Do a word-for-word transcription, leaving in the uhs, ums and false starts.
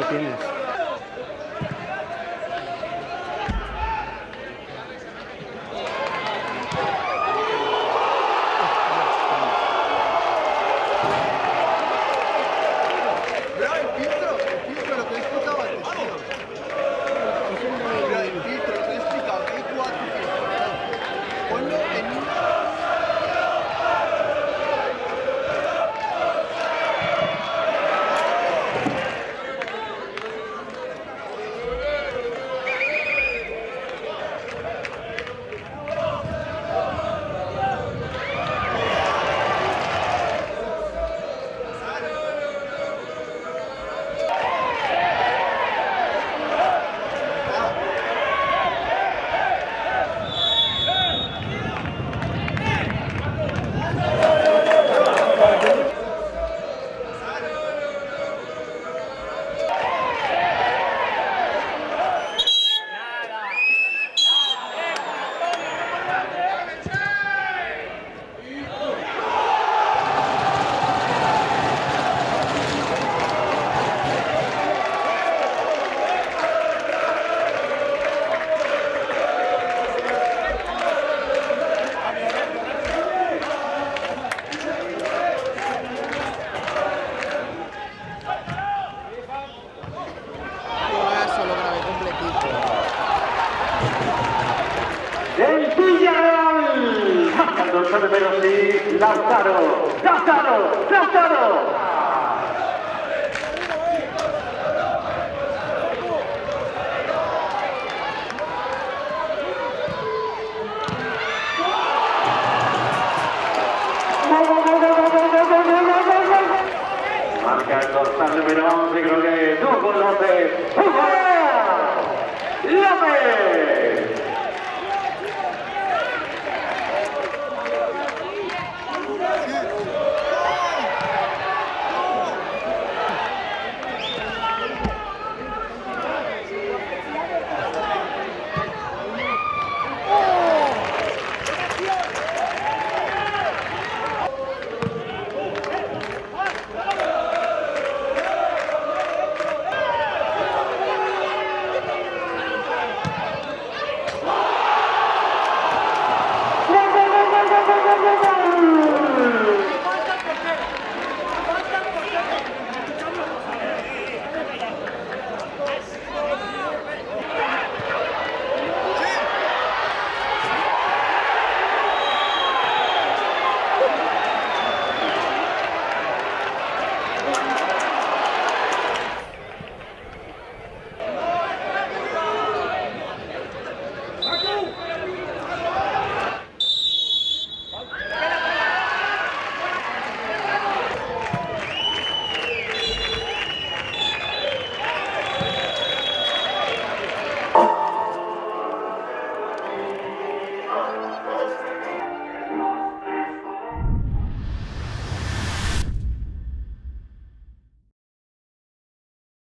¿Quién es? Mira, el filtro, el filtro, lo que he explicado antes, tío. Mira, el filtro, lo que he explicado, que hay cuatro filtros. Ponlo en un Golazo, lo grabé completito. Del Villarreal, marcando el número, sí, Lautaro, Lautaro, Lautaro. Marca el dorsal número once, creo que es Hugo López. ¡Hugo López!